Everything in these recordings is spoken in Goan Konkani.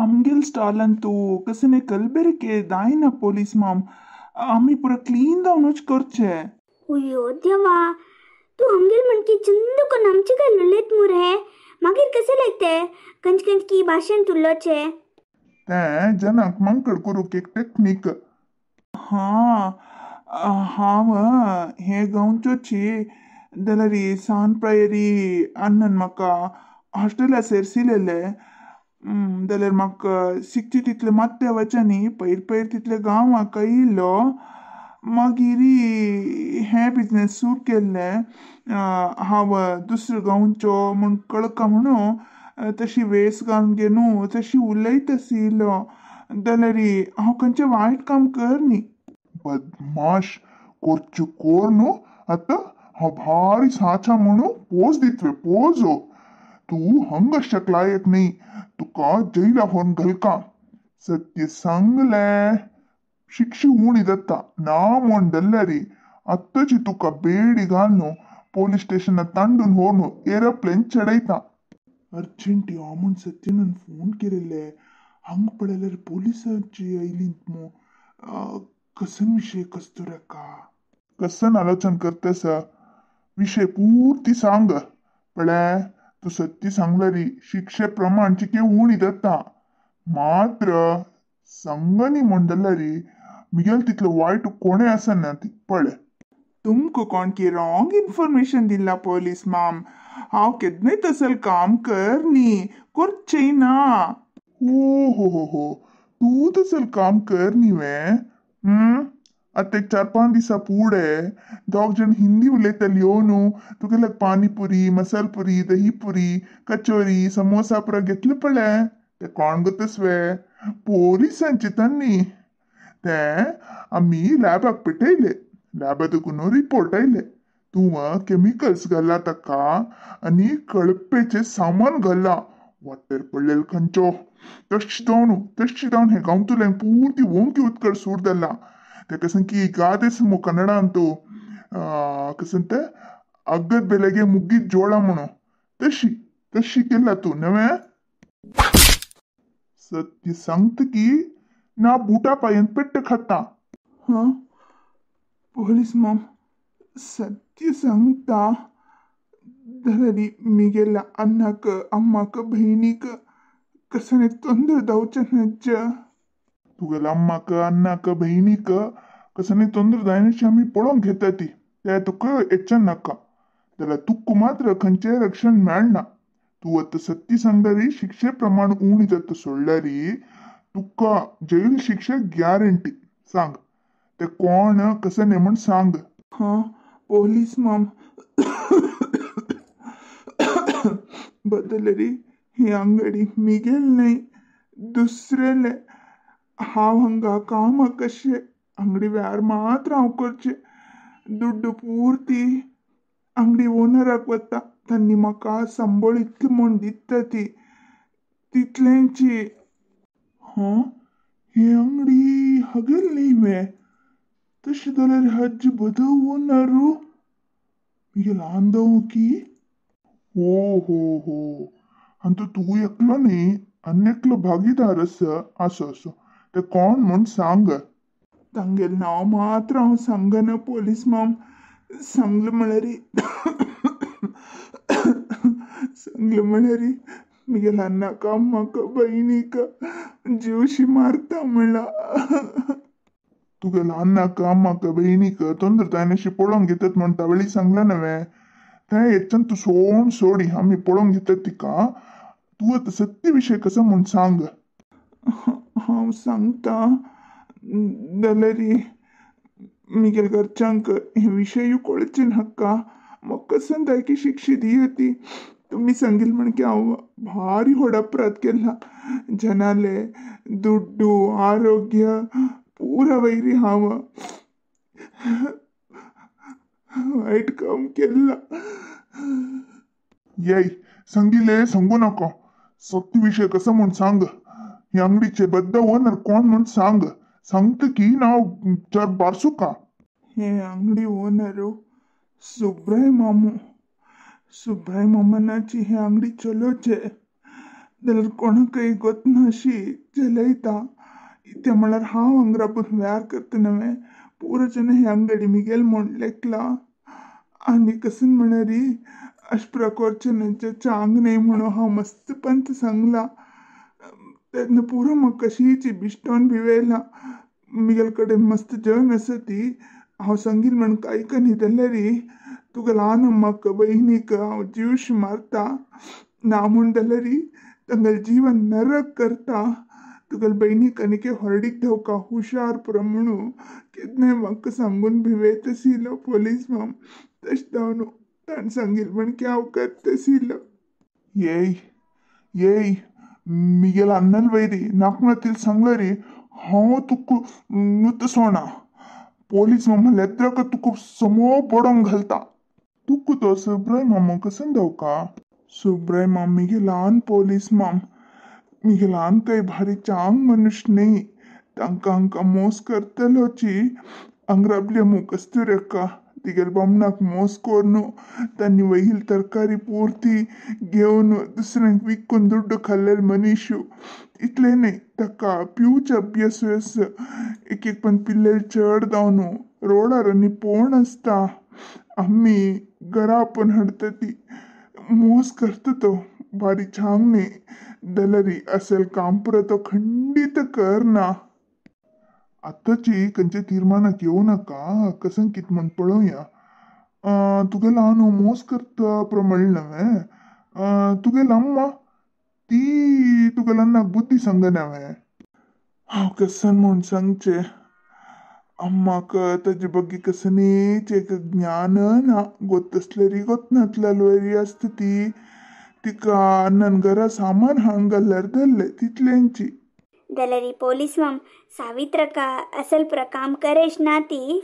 आमगेल स्टॉलान तूं कसने कलबेरके दायना पोलीस माम, आमी पुरा क्लीन जावनूच करचे. उयो देवा, तूं आमगेल म्हणकी चंद कोन्न आमचे काय उलयत मुरे, मागीर कशें लायते कंच कंच की भाशेन तुल्लोचे. तें जनाक मांकड करूंक एक टेक्नीक. हां, हांव हे गांवचोची जाल्यार सान प्रायरी अण्णन म्हाका हॉस्टेला सेरसिलेले. जाल्यार म्हाका शिकचे तितले मात्ते वचनी पयर पयर तितले गांवाक येयलो. मागीर हें बिजनेस सुरू केल्लें. हांव दुसऱ्या गांवचो म्हूण कळका म्हणून तशी वेस घालून घेवन तशी उलयत आशिल्लो, जाल्यार हांव खंयचें वायट काम कर न्ही. बदमाश कोरच्यो कोर न्हू, आतां हांव भारी साचा म्हणून पोज दितवे पोजो. तूं हंग लायक न्ही, तुका जैला व्हरून घालका. सत्य सांगलें शिक्षी उणी जाता ना म्हण जाल्यार आत्ताची तुका बेडी घालून पोलीस स्टेशनात तांडून व्हरून एरोप्लेन चडयता. अर्जंट यो म्हूण सत्यनान फोन केलेले. हांगा पळयल्यार पोलिसांची आयलीं मू. कसन विशय कस्तुरका कसन आलोचन करतस, विशय पुर्ती सांग. पळय तूं सत्य सांगल्यार शिक्षे प्रमाण चिके उणी जाता, मात्र सांगनी म्हण जाल्यार मिगेल तितलो वायट कोणें आसना ती. पळय तुमकां कोण की रॉंग इन्फॉर्मेशन दिला पोलीस माम, हांव केन्नाय तसल काम कर न्ही, करचें ना. हो हो हो हो, तूं तसल काम कर न्ही वे. आतां एक 4-5 दिसा फुडें दोग जाण हिंदी उलयताली येवन तुगेले पानीपुरी, मसालपुरी, दहीपुरी, कचोरी, समोसा पुरा घेतले पळय. ते कोण गो तसवे पोलिसांचे तांणी ते आमी लॅबाक पेटयले. लॅबा देखून रिपोर्ट आयले, तूं केमिकल्स घाला ताका आनी कळपेचें सामान घाला. वाटेर पडलेलो खंयचो तशी जावन हे गांवतुल्यांक पुर्ती वोंकी उदकड सूर जाला. ते कसं की ಗಾದೆ ಸುಮ್ಮ ಕನ್ನಡ ಅಂತೂ कसंते ಅಗ್ಗದ ಬೆಲೆಗೆ ಮುಗ್ಗಿದ ಜೋಳ म्हणू तशी तशी केला तूं नव्हे. सत्य सांगता की ना बुटा पांयान पेट्ट खाता. हां पोलीस माम, सत्य सांगता जाल्यार मिगेल्या अण्णाक अम्माक भयणीक कसने ತೊಂದರೆ जावचें न्हय. तुगेल्या अम्माक अण्णाक भयणीक कसने ತೊंದರೆ जायनाशी आमी पळोवंक घेता ती, ते तुका हेच्यान नाका. जाल्यार तुका मात्र खंयचें रक्षण मेळना. तूं आतां सत्य सांगल्यार शिक्षे प्रमाण उणी जाता, सोडल्यार तुका जैल शिक्षा गॅरंटी. सांग ते कोण कसं न्ही म्हण सांग. हां पोलीस माम, बदलरी ही अंगडी मिगेल न्हय दुसरेले. हांव हांगा कामाक कशें अंगडी वेळार मात्र हांव करचें. दुड्डू पुर्ती अंगडी ओनराक वता, तांणी म्हाका संबळ इतली म्हूण दिता ती तितलेंची. हां ही अंगडी हगेल न्ही वे, तशें जाल्यार हाजी बदो ओनरू मिगेल आंदव की. हो हो हो, आनी तूं एकलो न्ही आनी एकलो भागीदार आसा. आसो आसो, ते कोण म्हूण सांग. तांगेलें नांव मात्र हांव सांगना पोलीस माम. सांगलें म्हळ्यार सांगलें म्हळ्यार मिगेल्या अण्णाक अम्माक भयणीक जीवशी मारता म्हणला. तुगेल्या अण्णाक अम्माक भयणीक ತೊंದರೆ जायनाशी पळोवंक घेतात म्हण तावळी सांगलें नव्हे. तें हेच्यान तूं सोड सोडी, आमी पळोवंक घेतात तिका. तूं आतां सत्य विशय कसो म्हूण सांग. हांव सांगता जाल्यार मिगेल घरच्यांक हे विशयूय कळचे नाका. म्हाका कसं शिक्षा दिया ती. तुमी सांगिल्लें म्हण की हांव भारी व्हड अपराध केला. जनाले दुड्डू आरोग्य पुरा वैरी हांव वायट काम केला. येय संगीले सांगू नका. सत्य विशय कसो म्हूण सांग. ही अंगडीचे बद्द ओनर कोण म्हूण सांग. सांगता की नांव चार बारसुका. हे अंगडी ओनरू सुब्राय मामू. सुब्राय मामानाची हे अंगडी चलोचे. जाल्यार कोणाकय गोतनाशी चलयता. ते म्हळ्यार हांव हांगा राबून व्यार करता नवें पुरो जन हे अंगडी मिगेल म्हूण लेखला. आनी कसन म्हळ्यार अशें प्रकारचें न्हय चांग न्हय म्हणून हांव मस्त पंत सांगला. तेन्ना पुरो म्हाका कशीची बिश्टोन बी व्हेला. मिगेल कडेन मस्त जन आसा ती हांव सांगील म्हण कांय न्ही जाल्यार तुका ल्हान अम्माक बहिणीक हांव जीवशी मारता ना म्हूण जाल्यार तांगेलें जीवन नरक करता. तुगेले बहिणीक आनीक हॉर्डीक धोका हुशार पुरो म्हणून केन्नाय म्हाका सांगून भिवेत आशिल्लो पोलीस माम. तशें जावन ताणें सांगिल्लें म्हण की हांव करता आशिल्लो. येय येय मिगेल अन्नल वैरी नाका तिला सांगलं रे हांव तुका नुत सोणा पोलीस मामा लेत्रक तुका समो बडोंक घालता. तुका तो सुब्राय मामा कसन धोका? सुब्राय माम मिगे ल्हान पोलीस माम, मिगे ल्हान काय भारी चांग मनुष्य न्ही. तांकां हांकां मोस करतलोची हांगा मू कस्तुरक्का तिगेले बामणाक मोस करून तांणी वहील तरकारी पुर्ती घेवन दुसऱ्यांक विकून दुड्डू खाल्लेले मनीश. इतलें न्हय ताका पिवचे अभ्यास एक एक पण पिल्लेले चड जावन रोडार आनी पोण आसता. आमी घरा आपोवन हाडटा ती मोस करता तो भारी छांग न्ही जाल्यार असल काम पुरो तो खंडीत करना. आतांची खंयच्या तिर्मानाक येवं नाका कसन कितें म्हण पळोवया. तुगेलो ल्हान मोस करता पुरो म्हणलें न्हय तुगेली अम्मा ती तुगेल्या अन्नाक बुद्दी सांगना हांवें. हांव कसन म्हूण सांगचें अम्माक ताजे बग्गी कसनीच एक ज्ञान ना. गोत आसल्यारी गोतनातल्यारी आसता ती तिका अन्नान घरा सामान हाडून घाल्यार धरलें तितलेंची. जाल्यार पोलीस माम सावित्रका असल पुरो काम करेश ना ती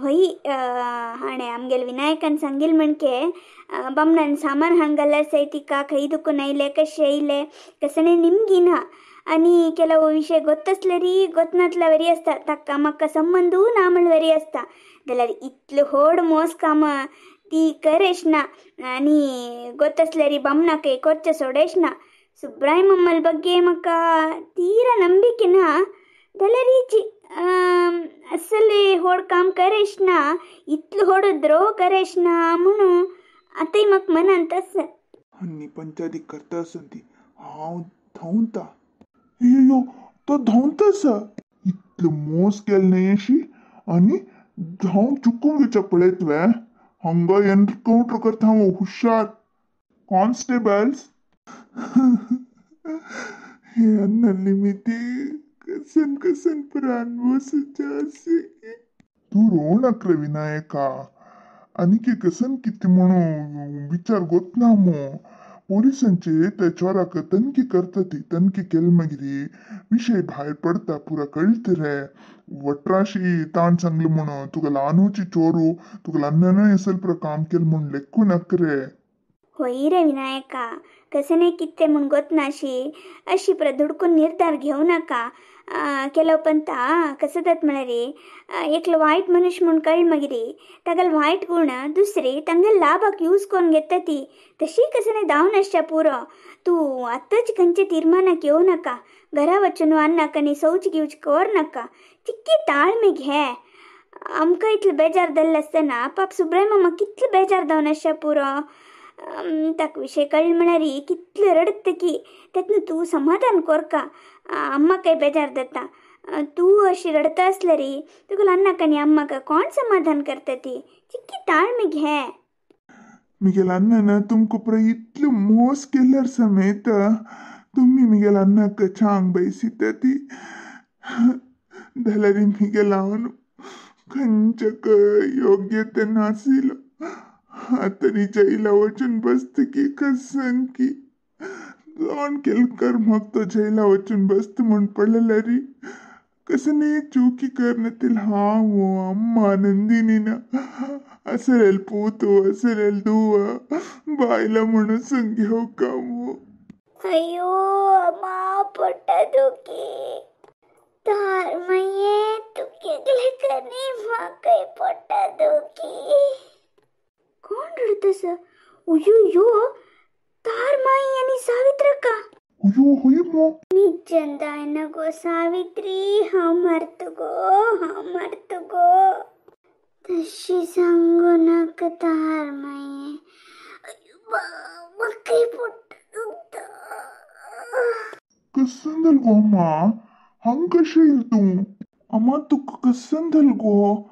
हय हाणें आमगेले विनायकान सांगिल्लें म्हणके बामणान सामान हाडून घाल्यार सय तिका खंय दुखून आयलें कशें येयलें कसने निमगी ना. आनी ಕೆಲವು विशय ಗೊತ್ತಾसल्यारी ಗೊತ್ತनातल्या वरी आसता ताका म्हाका संबंदू ना म्हळ्ळे वरी आसता. जाल्यार इतलें व्हड मोस काम ती करेश ना आनी ಗೊತ್ತಾसल्यारी बामणाक कोरचें सोडेश ना. सुब्राय मम्मल ಬಗ್ಗೆ म्हाका तीरा ನಂಬಿಕೆ ना. जाल्यार असले व्हड काम करेश ना इतलें व्हड द्रोह करेश ना म्हणून आतांय म्हाका मनांत आसा. आनी पंचायती करता आसून ती हांव धांवता. अय्यो तो धांवता आसा. इतलो मोस केलो न्हय अशी आनी धांव चुकूंक घेवच्या पळयत वे हांगा एनकावंटर करता हांव हुशार कॉन्स्टेबल्स. हे अन्नली मिती कसन कसन प्राण बसूच्या आसे. तूं रोवं नाका रे विनायका. आनीक कसन कितें म्हणून विचार गोतना मू. पोलिसांचे त्या चोराक तनखी करता ती तनखी केली मागीर विशय भायर पडता पुरा कळटा रे. वट्राशी ताण सांगलें म्हणून तुका ल्हानूची चोरू तुका ल्हानानय असल पुरो काम केलें म्हूण लेखूं नाका रे. होय रे विनायका कसने कितें म्हूण गोतनाशी अशी पुरो दुडकून निर्धार घेवं नाका. ಕೆಲವು ಪಂತ कसं जाता म्हळ्यार एकलो वायट मनीस म्हूण कळ्ळें मागीर तागेलो वायट गूण दुसरी तांगेले लाभाक यूज करून घेता ती तशी कसं धांवन आसच्या पुरो. तूं आतांच खंयच्या तिर्मानाक येवं नाका. घरा वचून अन्नाक आनी शौच गिवच कर नाका. चिक्की ताळमे घे. आमकां इतलें बेजार जाल्लें आसतना पाप सुब्राय मामा कितलें बेजार जावन आसच्या पुरो. ताका विशय कळ्ळें म्हळ्यार कितलें रडटा की तेन्ना तूं समाधान कोरका. अम्माकय बेजार जाता. तूं अशी रडता आसल्यार तुका ल्हानाक आनी अम्माक कोण समाधान करता ती चिक्की ताळमे घे. मिगेल अन्नान तुमकां पुरो इतलो मोस केल्यार समेत तुमी मिगेल अन्नाक चांग बैसिता ती जाल्यार मिगेल हांव खंयच्याक योग्यते नाशिल्लो. आतां न्ही जैला वचून बसता की कसन की कोण केल कर्माक तो जैला वचून बसता म्हूण पळयल्यार कसने चुकी करनातील हांव अम्मा नंदिनी ना असेल पूत असेल धुव बायला म्हणून घेवका मू. अय्यो अम्मा पोटा दुखी तार माये तुगेले कनी म्हाकाय पोटा दुखी. कोण रडतस? अय्यो तार माई आनी सावित्रक्का. अयो हय मो. निज्जन जायना गो सावित्री, हांव मरत गो, हांव मरत गो. तशी सांगू नाका तार माये. म्हाकाय पोट दुखता. कस्सन जाल गो अम्मा, हांग कशें येयल तूं? अम्मा तुका कस्सन जाल गो,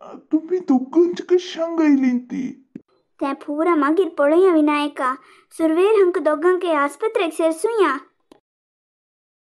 तुमी दोगांची कशी हांगा आयलीं ती? तें पुरा मागीर पळोवया विनायका, सुरवेर हांकां दोगांकय आस्पत्रेक सेरसुया.